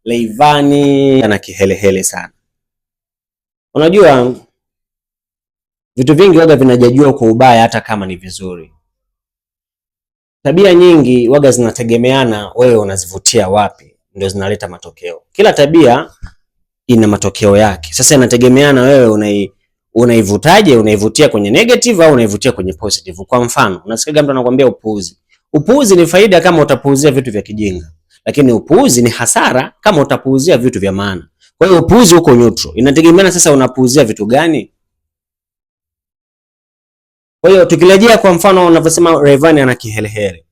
Rayvanny ana kihelehele sana. Unajua vitu vingi waga vinajajua kwa ubaya hata kama ni vizuri. Tabia nyingi waga zinategemeana wewe unazivutia wapi, ndio zinaleta matokeo. Kila tabia ina matokeo yake. Sasa inategemeana wewe unaivutaje, unaivutia kwenye negative au unaivutia kwenye positive. Kwa mfano, unasikia mtu anakuambia upuuzi. Upuuzi ni faida kama utapuuzia vitu vya kijinga, lakini upuuzi ni hasara kama utapuuzia vitu vya maana. Kwa hiyo upuuzi uko neutral, inategemeana sasa unapuuzia vitu gani. Kwa hiyo tukirejea kwa mfano unavyosema Rayvanny ana kihelehele.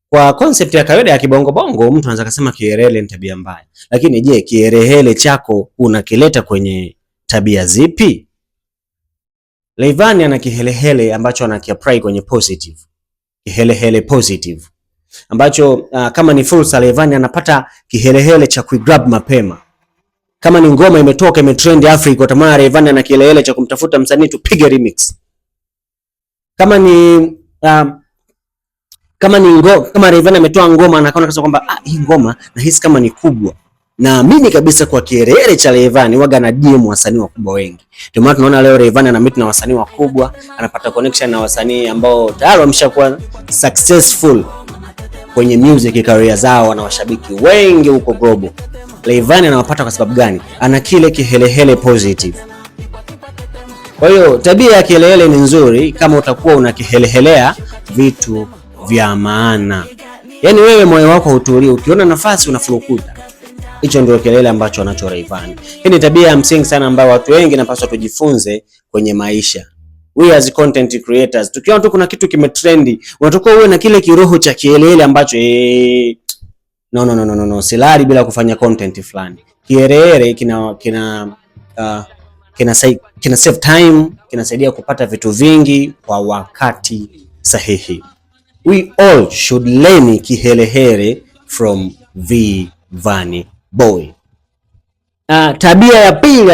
Kwa concept ya kawaida ya kibongo bongo, mtu anaweza kusema kihelehele ni tabia mbaya, lakini je, kihelehele chako unakileta kwenye tabia zipi? Rayvanny ana kihelehele ambacho anakiapply kwenye positive, kihelehele positive ambacho kama ni fursa Rayvanny anapata kihelehele cha kuigrab mapema. Kama ni ngoma imetoka imetrend Africa, utamwona Rayvanny ana kihelehele cha kumtafuta msanii tupige remix. Kama Rayvanny ametoa ngoma na akaona kabisa kwamba hii ngoma nahisi kama ni kubwa, naamini kabisa kwa kihelehele cha Rayvanny waga na DM wasanii wakubwa wengi. Ndio maana tunaona leo Rayvanny ana meet na wasanii wakubwa, anapata connection na wasanii ambao tayari wameshakuwa successful kwenye music career zao, na washabiki wengi huko global. Rayvanny anawapata kwa sababu gani? Ana kile kihelehele positive. Kwa hiyo tabia ya kihelehele ni nzuri kama utakuwa unakihelehelea vitu vya maana. Yaani wewe moyo wako hutulii, ukiona nafasi unafurukuta. Hicho ndio kihelehele ambacho anacho Rayvanny. Hii ni tabia ya msingi sana ambayo watu wengi napaswa tujifunze kwenye maisha. We as content creators, tukiona tu kuna kitu kimetrendi, unatakiwa uwe na kile kiroho cha kihelehele ambacho no, no, no, no, no, no, silali bila kufanya content fulani. Kihelehele kina save time, kinasaidia kupata vitu vingi kwa wakati sahihi. We all should learn kihelehele from Vanny Boy. Tabia ya pili